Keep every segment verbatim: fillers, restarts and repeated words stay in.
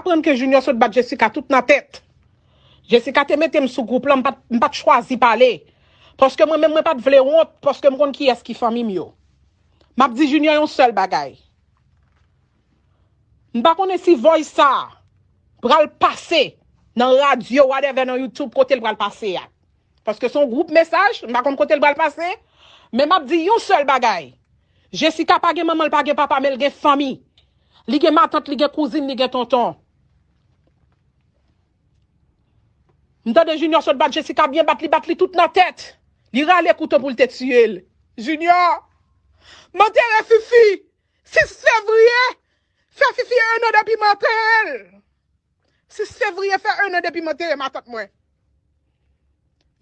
aprann ke Junior sot bat Jessica tout nan tèt. Jessica te mete m sou gwoup lan, m pa t, m pa t chwazi pale. Paske mwen menm, mwen pa t vle wont, paske m konn kiyès ki fanmi m yo. M ap di Junior yon sèl bagay. M pa konnen si voice sa pral pase nan radyo, whatever, nan YouTube, kote l pral pase a. Paske se yon gwoup mesaj, m pa konn kote l pral pase. Men m ap di yon sèl bagay. Jessica pa gen manman, l pa gen papa, men l gen fanmi. Li gen matant, li gen kouzin, li gen tonton. M tande Junior sot bat Jessica byen, bat li, bat li tout nan tèt. Li rale kouto pou l te tiye l. Junior, m antere Fifi sis fevriye. Fè Fifi en an depi m antere l. Sis fevriye fè en an depi m antere matant mwen.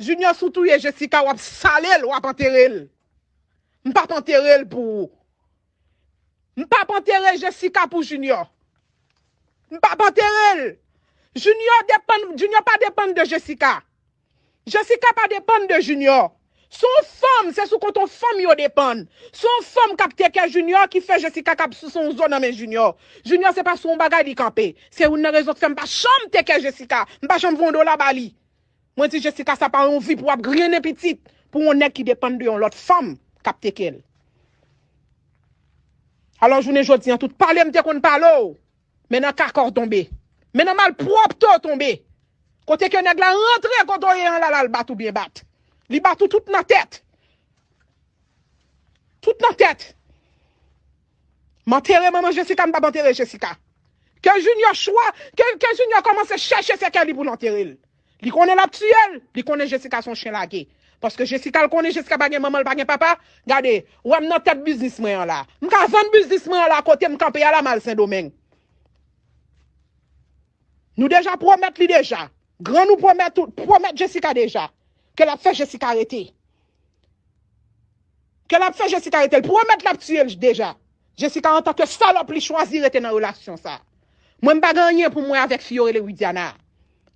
Junior, si w touye Jessica, w ap sale l, w ap antere l. M p ap antere l pou ou. M p ap antere Jessica pou Junior. M p ap antere l. Junior depann, Junior pa depann de Jessica. Jessica pa depann de Junior. Se yon fanm, se sou kont yon fanm yo depann. Se yon fanm k ap teke Junior ki fè Jessica k ap souse yon zo nan men Junior. Junior se pa sou yon bagay li kanpe. Se youn nan rezon k fè m pa janm teke Jessica. M pa janm voye yon dola ba li. Mwen di Jessica sa pa yon vi pou w ap griyen pitit pou yon nèg ki depann de yon lòt fanm k ap teke l. Alò, jounen jodi a, tout pale m te konn pale w, men nan kaka w tonbe. Men nan malpwòpte w tonbe. Kote ke nèg la rantre kote w ye an la, l al bat ou byen bat. Li bat ou tout nan tèt. Tout nan tèt. M antere manman Jessica, m p ap antere Jessica. Ke Junior chwa, ke, ke Junior kòmanse chèche sèkèy li pou l antere l. Li konnen l ap tiye l, li konnen Jessica se yon chen lage. Paske Jessica, l konnen Jessica pa gen manman, l pa gen papa. Gade, wè m nan tèt biznis mwen an la. M ka vann biznis mwen an la, kote m kanpe a la, m al Sendomeng. Nou deja pwomèt li deja. Grann ou pwomèt ou, pwomèt Jessica deja. Ke l ap fè Jessica rete. Ke l ap fè Jessica rete. L pwomèt l ap tiye l deja. Jessica, antanke salòp, li chwazi rete nan relasyon sa. Mwen, m pa gen anyen pou m wè avèk fi yo rele Widiana.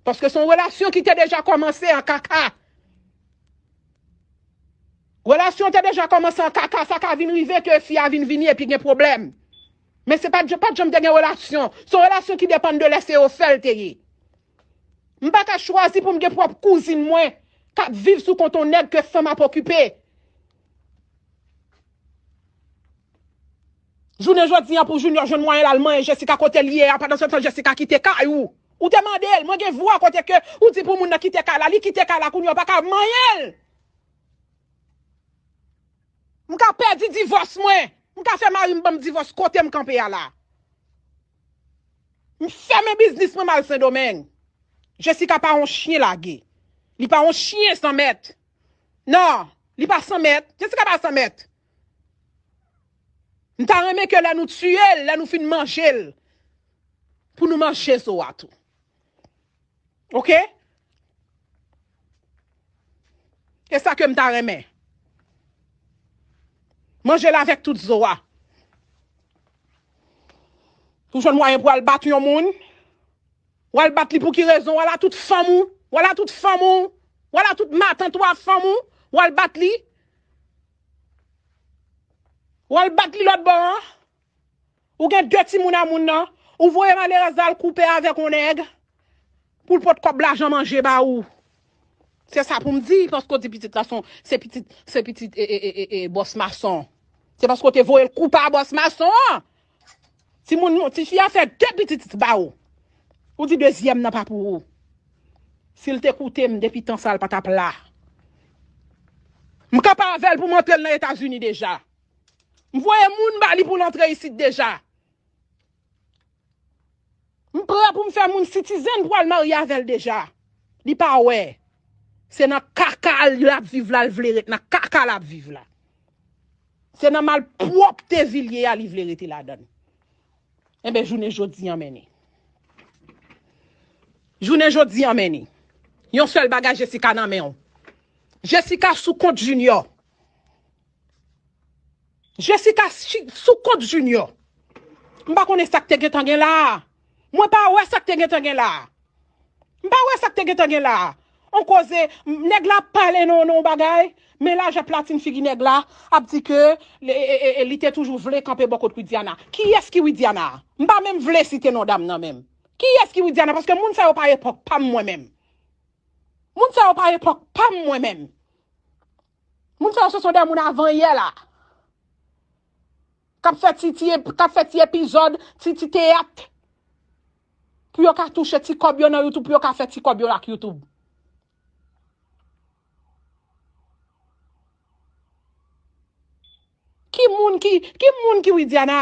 Paske se yon relasyon ki te deja kòmanse an kaka. Relasyon te deja kòmanse an kaka, sa ka vin rive ke fi a vin vini epi gen pwoblèm. Men se pa, pa t janm te gen relasyon. Se yon relasyon ki depann de lè se yo fè l te ye. M pa ka chwazi pou m gen pwòp kouzin mwen k ap viv sou kont yon nèg ke fanm ap okipe. Jounen jodi a pou Junior jwenn mwayen l al manyen Jessica kote l ye a, pandan se tan Jessica kite kay ou. Ou te mande l, mwen gen vwa kote ke ou di pou moun nan kite kay la, li kite kay la kounye a ou pa ka manyen l. M ka pèdi divòs mwen, m ka fè mari m ban m divòs kote m kanpe a la. M fèmen biznis mwen, m al Sendomeng. Jessica pa yon chen lage. Li pa yon chen san mèt. Non, li pa san mèt. Jessica pa san mèt. M ta renmen ke lè nou tiye l, lè nou fin manje l, pou nou manje zo a tou. Oke? E sa ke m ta renmen. Manje l avèk tout zo a. Pou jwenn mwayen pou al bat yon moun. W al bat li pou ki rezon? W al a tout fanm ou. W al a tout fanm ou. W al a tout matant ou a fanm ou. W al bat li. W al bat li lòt bò an. Ou gen de timoun a moun nan. Ou voye malerèz la al koupe avèk yon nèg. Pou l pot kòb lajan manje ba ou. Se sa pou m di, paske w di pitit la se yon, se pitit, se pitit, e, e, e, e, e, bòs mason. Se paske w te voye l koupe a bòs mason an. Timoun, tifi a fè de pitit ba ou. Ou di dezyèm nan pa pou ou. Si l te koute m depi tan sa, l pa t ap la. M kanpe avè l pou m antre l nan Etazini deja. M voye moun ba li pou l antre isit deja. M prè pou m fè moun citizen pou al marye avè l deja. Li pa wè. Se nan kaka l ap viv la, l vle ret nan kaka l ap viv la. Se nan malpwòpte vil ye a, li vle rete ladan l. Enben, jounen jodi a, men li. Jounen jodi a, men li. Yon sèl bagay, Jessica nan men w. Jessica sou kont Junior. Jessica chi-, sou kont Junior. M pa konnen sa k te gentan gen la a. Mwen pa wè sa k te gentan gen la a. M pa wè sa k te gentan gen la a. On koze, nèg la ap pale nan, nan yon bagay, men la jan platin figi nèg la ap di ke li, e, e, e, li te toujou vle kanpe bò kot Widiana. Kiyès ki Widiana a? M pa menm vle site non dam nan menm. Kiyès ki Widiana? Paske moun sa yo pa epòk pa m mwen menm. Moun sa yo pa epòk pa m mwen menm. Moun sa yo se son de moun avan yè la. K ap fè ti, ti, k ap fè ti epizòd, ti, ti teyat. Pou yo ka touche ti kòb yo nan YouTube, pou yo ka fè ti kòb yo ak YouTube. Ki moun ki, ki moun ki Widiana?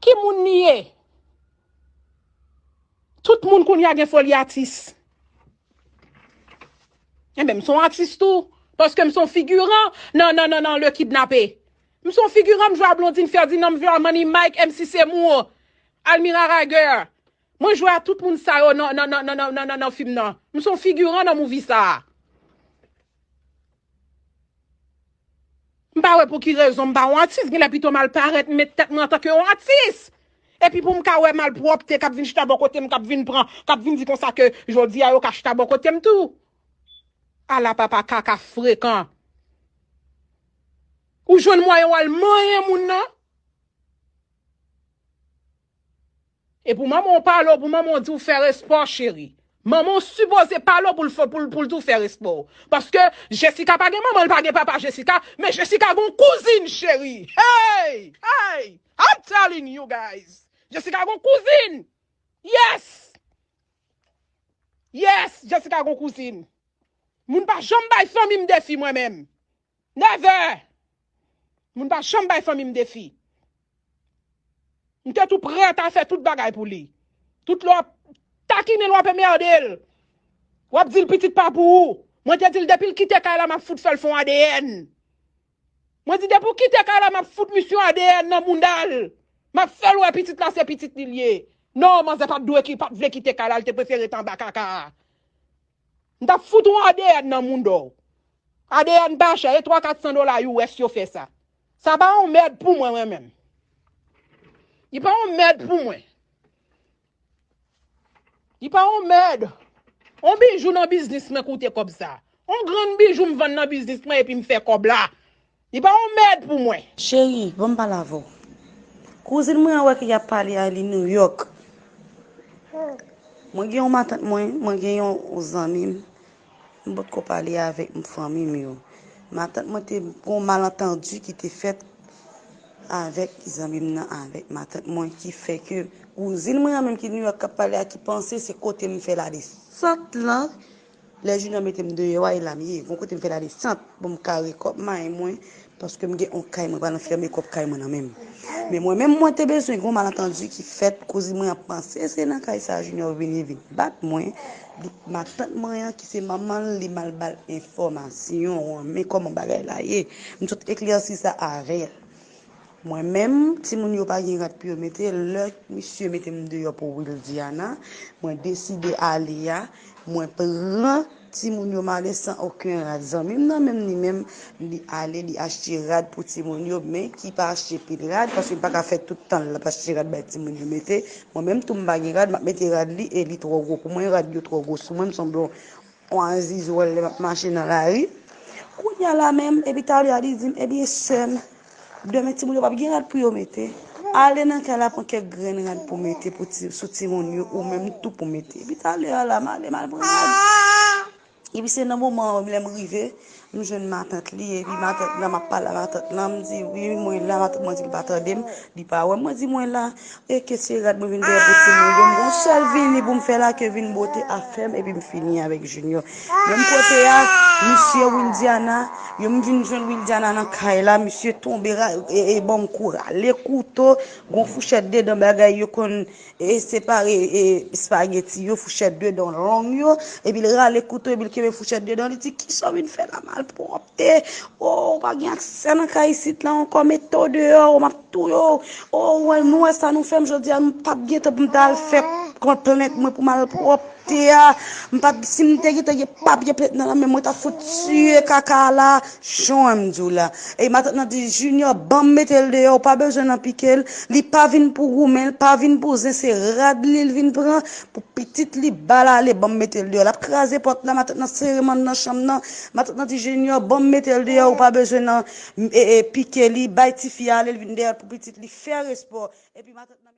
Ki moun li ye? Tout moun kounye a gen foli atis. Enben, m se yon atis tou, paske m se yon figiran nan, nan, nan, nan Le Kidnappé. M se yon figiran, m jwe a Blondine Ferdinand, m jwe a Money Mike, M C Seymour, Almira Rager. Mwen jwe a tout moun sa yo nan, nan, nan fim nan. M se yon figiran nan movie sa a. M pa wè pou ki rezon m pa yon atis, genlè pito m al parèt, m met tèt mwen antanke yon atis. Epi pou m ka wè malpwòpte k ap vin chita bò kote m, k ap vin pran, k ap vin di konsa ke jodi a yo ka chita bò kote m tou. Ala papa kaka frekan. Ou jwenn mwayen w al manyen moun nan? E pou manman w pale w, pou manman w di w fè respè w, cheri. Manman w sipoze pale w pou l fè, pou l, pou l di w fè respè w. Paske Jessica pa gen manman, l pa gen papa Jessica, men Jessica gon kouzin, cheri. Hey! Hey! I'm telling you guys. Jessica gon kouzin. Yes! Yes, Jessica gon kouzin. Moun pa janm bay fanmi m defi mwen menm. Never! Moun pa janm bay fanmi m defi. M te tou prèt a fè tout bagay pou li. Tout lè w ap takine l, w ap enmède l. W ap di l pitit pa pou ou. Mwen te di l depi l kite kay la, m ap fout fè l fè yon A D N. Mwen di depi w kite kay la, m ap fout misye yon A D N nan bounda l. M ap fè l wè pitit la se pitit li l ye. Non, manzè pa t dwe ki, pa t vle kite kay la, l te prefere rete anba kaka a. M t ap fout yon A D N nan mouda w. A D N pa chè, e twa kat san dola U S yo fè sa. Sa pa yon mèd pou mwen, mwen menm. Li pa yon mèd pou mwen. Li pa yon mèd. On bijou nan biznis mwen koute kòb sa. On grenn bijou m vann nan biznis mwen epi m fè kòb la. Li pa yon mèd pou mwen. Cheri, ban m pale avè w. Kouzin mwen an wè ke y ap pale a li New York. Mwen gen yon matant mwen, mwen gen yon, yon zanmi m. M potko pale avèk m fanmi m yo. Matant mwen te gon malantandi ki te fèt avèk zanmi m nan, avèk matant mwen, ki fè ke kouzin mwen an menm ki New York k ap pale a, ki panse se kote m fè ladesant lan, lè Junior mete m deyò a, e la m ye. Gon kote m fè ladesant pou m kare kòb may mwen, paske m gen yon kay, mwen pral anfèmen kòb kay mwen nan men m. Men mwen menm, mwen te bezwen gon malantandi ki fèt, kouzin mwen an panse se nan kay sa Junior vini vin bat mwen. Li, matant mwen an, ki se manman l, li mal ba l enfòmasyon an, men kòman bagay la ye. M sot eklèsi sa avè l. Mwen menm, timoun yo pa gen rad pou yo mete. Lè misye mete m deyò pou Wildiana, mwen deside ale a, mwen pran timoun yo, m ale san okenn rad. Zanmi m nan menm, li menm, li ale, li achte rad pou timoun yo, men ki pa achte pil rad, paske li pa ka fè tout tan l ap achte rad bay timoun yo mete. Mwen menm tou, m pa gen rad, m ap mete rad li, e li twò gwo pou mwen, rad yo twò gwo sou mwen, m sanble yon, yon azizwèl lè m ap mache nan lari. Kounye a la menm, epi talè a li di m, ebyen sè m, demen timoun yo p ap gen rad pou yo mete. Ale nan kay la pran kèk grenn rad pou mete pou ti, sou timoun yo, ou menm tou pou mete. Epi talè a la, m ale, m al pran rad. Epi se nan moman an, lè m rive, m jwenn matant li, epi matant lan, m ap pale a matant lan, m di, wi, mwen la, matant mwen di l pa tande m, li pa wè m, mwen di, mwen la, e ke se rad mwen vin peye pou timoun yo, m gon sèl vini pou m fè la, ke vin bote afè m, epi m fini avèk Junior. Menm kote a, misye Wildiana, yo m vin jwenn Wildiana nan kay la, misye tonbe, ra-, e, e, ban m kou, rale kouto, gon fouchèt dedan bagay yo konn e separe, e, espageti yo, fouchèt dedan long yo, epi l rale kouto, epi l kenbe fouchèt dedan, li di, kisa w vin fè la, malpwòpte? O, ou pa gen aksè nan kay isit la ankò, mete w deyò, m ap touye w. O, ou wè, nou wè sa nou fè m jodi a, m p ap gen tan pou m ta al fè kont plent mwen pou malpwòp. te a, m pa t, si m te gentan gen papye plent nan men mwen, t ap fout tiye kaka a la, jan m di w la. E matant nan di, Junior, ban m mete l deyò, ou pa bezwen nan pike l. Li pa vin pou goumen, li pa vin pou zen, se rad li l vin pran pou pitit li ba l ale, ban m mete l deyò. L ap kraze pòt la, matant nan sere m anndan chanm nan. Matant nan di, Junior, ban m mete l deyò, ou pa bezwen nan e, e, pike li, bay tifi a ale, l vin dèyè l pou pitit li, fè respè w. Epi matant nan